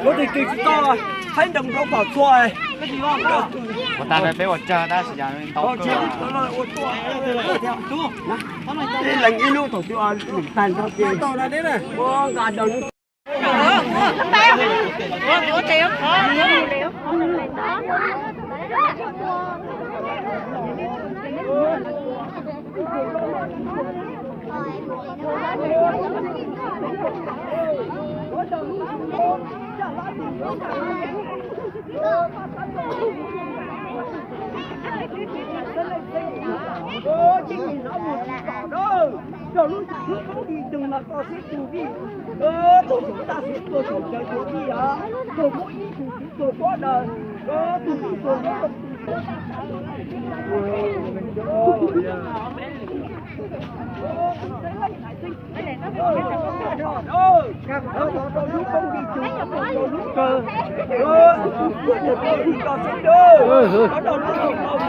Lub twg twg tsis tau, thaib nroos nraub kom txhua. Ua tas peb ua tsawg tab sis yog ntau kawg. Ib leeg ib lub thaum twg lwm tag nrho ces ua nqa do lub. Rau lub tub koob di tug mas koj xib tug vij, tug xib tag xib tuag tug cawv tuag vij os, tug muab ib tug txiv tuag pob daws, tug txiv tuag muab tug txiv tuag. Rau lub koob di tug, rau lub kawg, tug txiv tuag tug vij koj xib.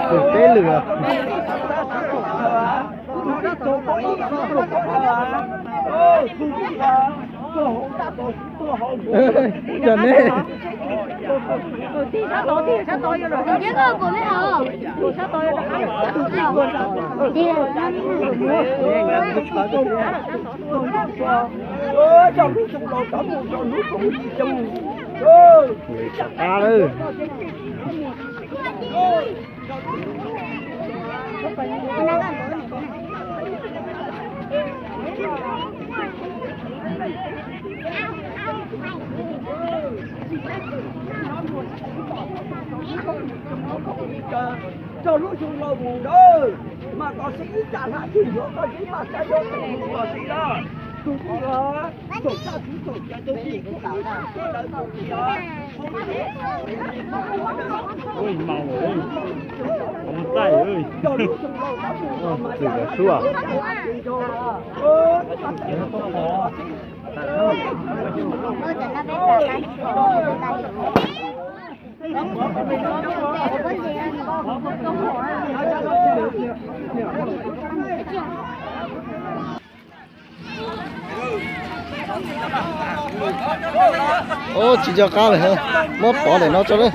Tus peb lwm. Cov ne. Txog lub xyoo laus mus ntawd mas koj xib ib tsam hlab twg yuav koj tib mas saib yuav tus koj xib na. Tus twg os, thaum txaj txiv thaum cawv tus twg kuj tus twg lawv tus twg os. Ui, mau, mus txaij, txwm los suab. Ub, tsis nco qab lawm, muab pov ntawm no tso lawm.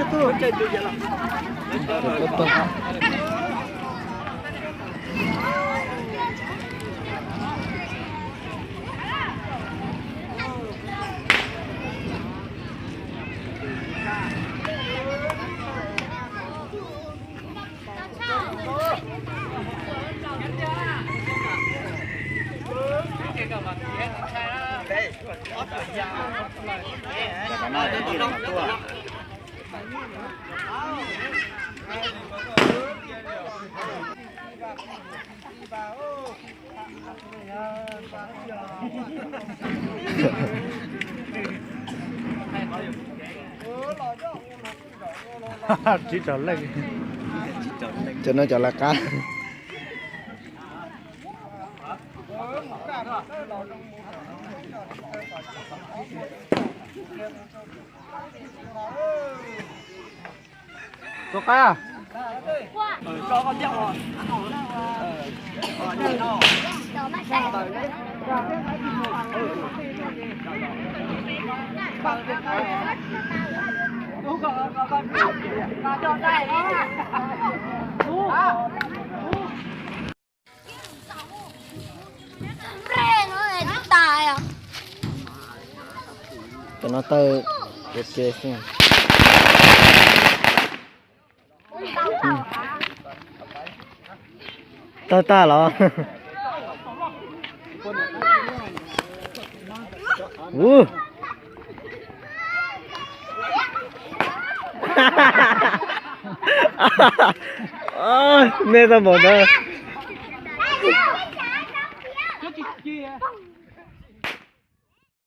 Tsib rau leej. Cov no cov lawv qab. Tus qab. Cov no tawg ua ke xwb. Tawg tag los? Ub. Me tau npaum ntawd.